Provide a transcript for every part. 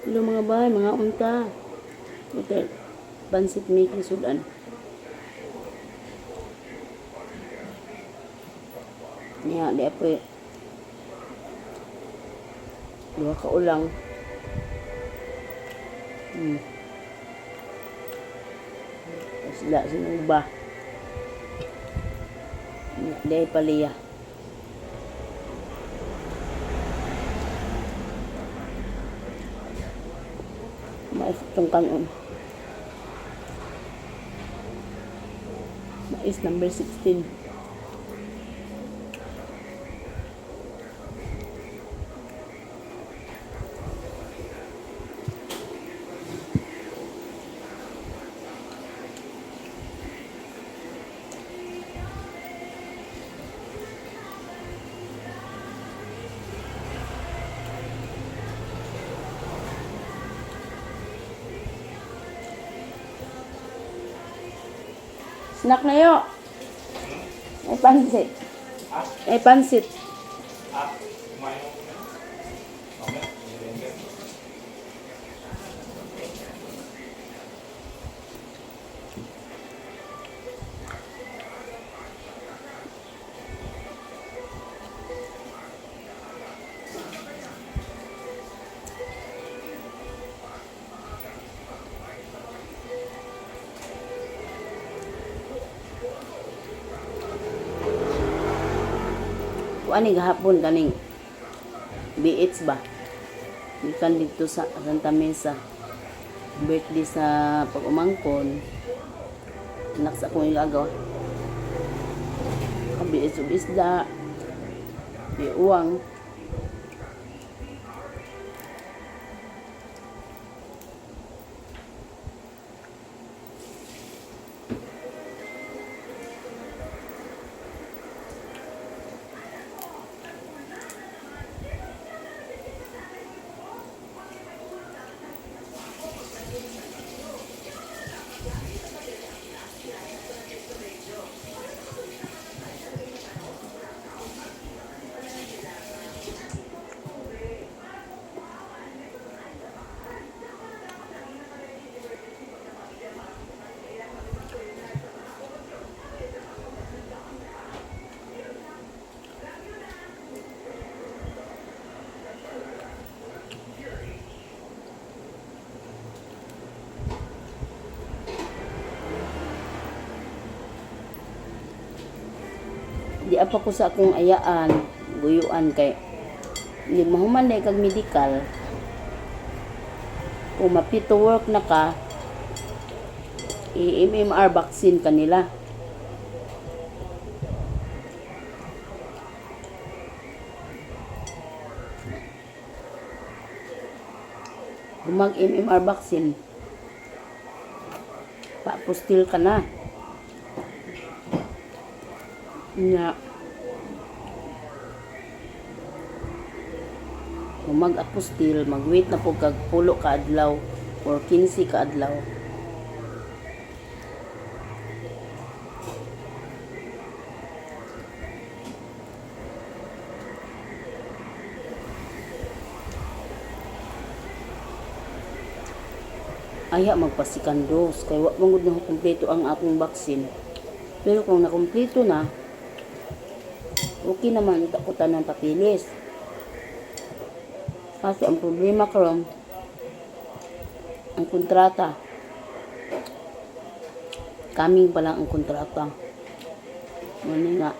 Hello, mga bay, mga unta. Ito, pansit making sudan. Niya, di po duha ka ulang. Isda sinuba. Niya, di paliya. Mais itong kanon. Mais number 16. Snack na yo. May pansit. May pansit. Ah, kumain ako. Mamaya, merienda. Kuan ni gahapon kaning BH ba? Gikan dito sa Santa Mesa. Birthday sa pag-umangkon. Anak sa akong igagawa. Ang BH ug isda. Di uwang. Di apa ko sa akong ayaan, guyuan kay hindi mahuman na kag medical. Kung mapito work na ka, i-MMR vaccine kanila. Kung mag-MMR vaccine, pa-apostil ka na. Nga. Kung mag-apostil, mag-wait na po kag pulo ka adlaw or 15 ka adlaw. Aya magpasikandos kay wa man gud na kumpleto ang akong vaccine. Pero kung nakumpleto na, okay naman ta ko tanan papilis. Kaso ang problema karon, ang kontrata. Kaming pa lang ang kontrata. Muna nga,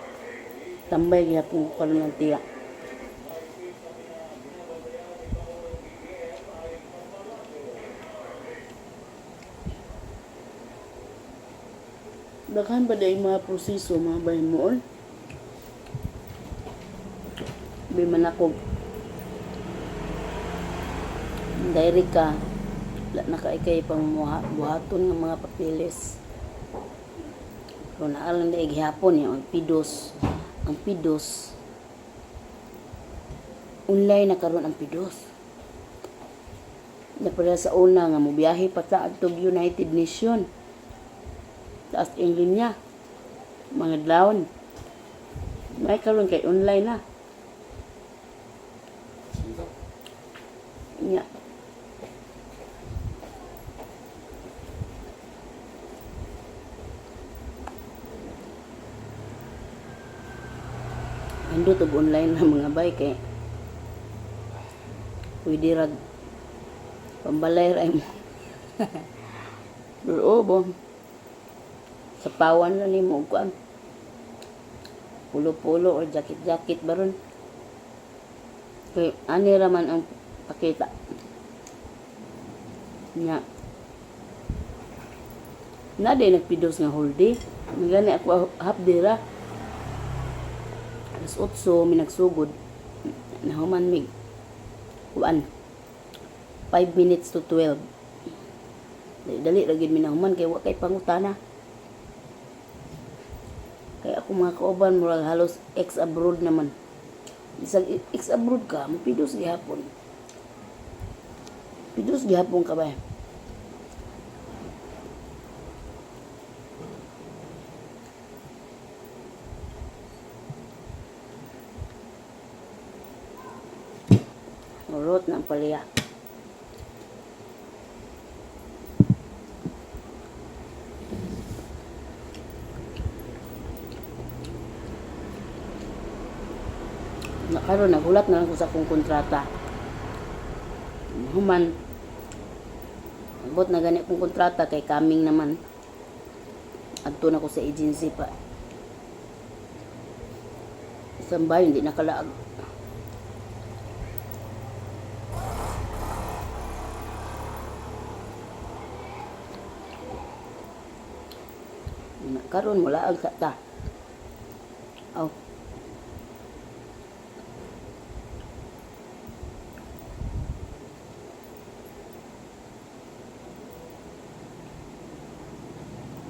tambay gihapon ko karon ng tiya. Daghan ba dahil mga proseso mga bahin mo oy? Bi man ako direct ka, wala na kay kay pang buhaton ng mga papeles. Pero naalang na gihapon yung ang PIDOS. Ang PIDOS online na karon ang PIDOS. Na para sa una nga mobiyahe pa ta adtog United Nation. Taas ang linya. Mga dlawon. May karon kay online na. Dito. Nya. Nindot og online na mga bay kay pwede rag pambalay ra mo. Pero oh, bo. Sa pawan na nimo og kuan. Pulo-pulo or jacket-jacket baron. Kay ani ra man ang pakita. Nya. Na day nagpidos nga whole day. Magani ako half day ra. Alas 8 mi nagsugod. Nahuman mig kuan. 5 minutes to 12. Dali, dali ra gyud mi nahuman kay wa kay pangutana. Kay ako mga kauban murag halos ex abroad naman. Bisag ex abroad ka, mopidos gihapon. Pidos gihapon ka ba? Urot na ang palya. Na karon naghulat na lang ko sa akong kontrata. Human abot na gani akong kontrata kay coming naman. Adto na ko sa agency pa. Isang bayo hindi nakalaag. Na karon mulaag sa ta. Aw.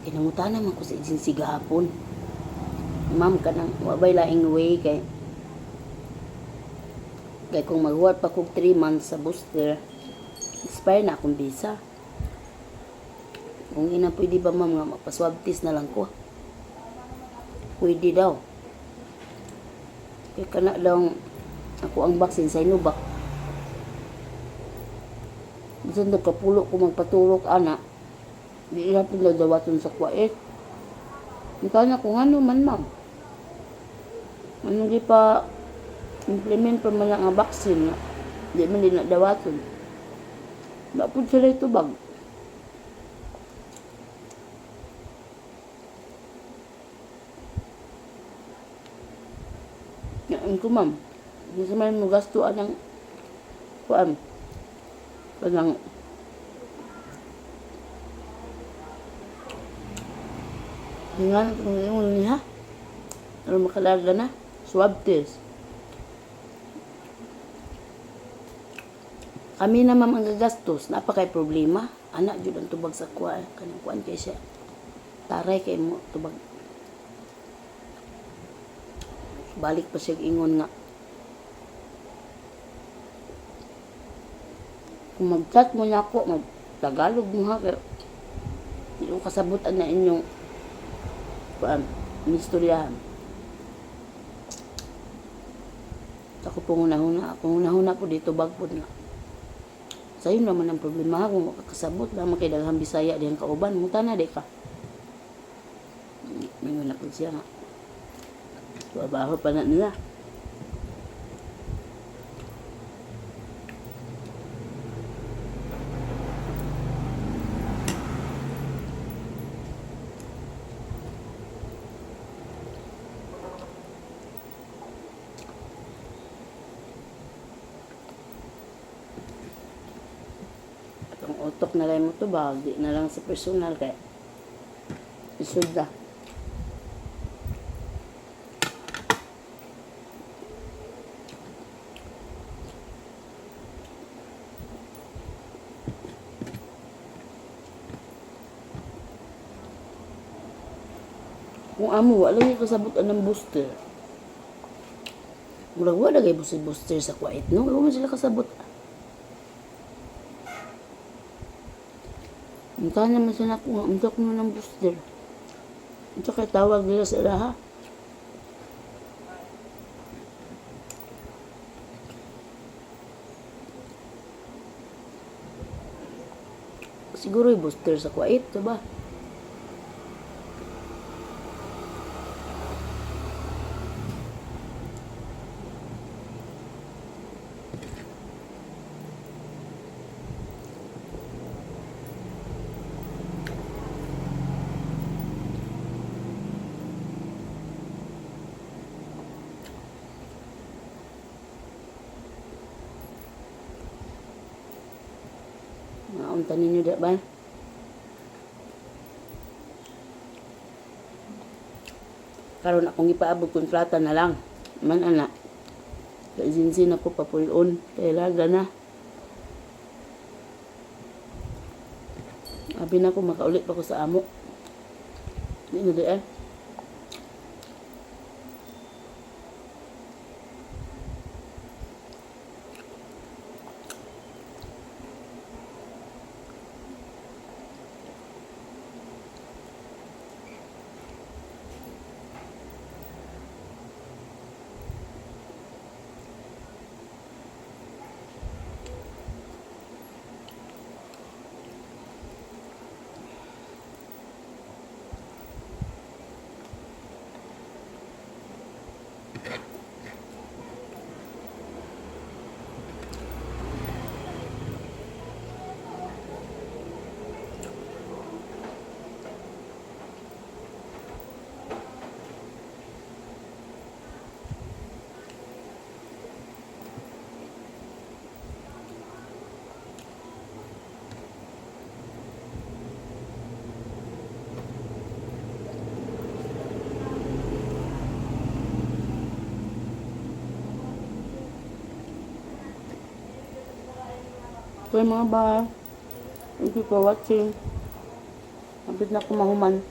Kinangutana man ko sa agency gahapon. Ma'am, kanang wa bay laing way kay kay kung maghuwat pa kog 3 months sa booster, expire na akong visa. Kung ina, pwede ba ma'am nga magpa-swab test na lang ko? Pwede daw. Kay kana lang ako ang vaccine sa Sinovac. Bisan nagkapulo ko magpaturok ana. Di ila pud nadawaton sa kuwait. Ikaw na kung ano man ma'am. Ano di pa implement pa man ang vaccine nga. Di man din nadawaton. Ba pud sila tubag. Ngayon ko ma'am. Hindi sa man mo gasto anang kuan. Kanang nga kung ingon niya. Pero makalaga na. Swab test. Kami na ma'am ang gagastos. Napakay problema. Anak jud ang tubag sa kuan. Kanang kuan kay siya. Taray kay mo tubag. Balik pa siya ingon nga. Kung mag-chat mo na ako, mag-Tagalog mo ha. Kaya, di ko kasabutan na inyong kuan, istoryahan. Ako po una-una, ako una-una po dito bagpod nga. Sayo naman ang problema kung makakasabot lamang kay daghang Bisaya diyang kauban, muta na di ka. Mingon na po siya nga. Trabaho pa na nila. At ang utok na lang mo to ba, di na lang sa personal kay isod na. Kung amo, wala yung kasabot ng booster. Murag wala kay booster booster sa kuwait, no? Wala man sila kasabot. Unta naman sila ko, unta ko na ng booster. Unta kay tawag nila sa ilaha. Siguro yung booster sa Kuwait, diba? Mga unta ninyo di ba? Karon akong ipaabot kontrata na lang. Man ana. Sa agency na ko papuyon. Kailaga na. Abi na ko makaulit pa ko sa amo. Di na di eh. Okay mga ba. Thank you for watching. Abit na ko mahuman.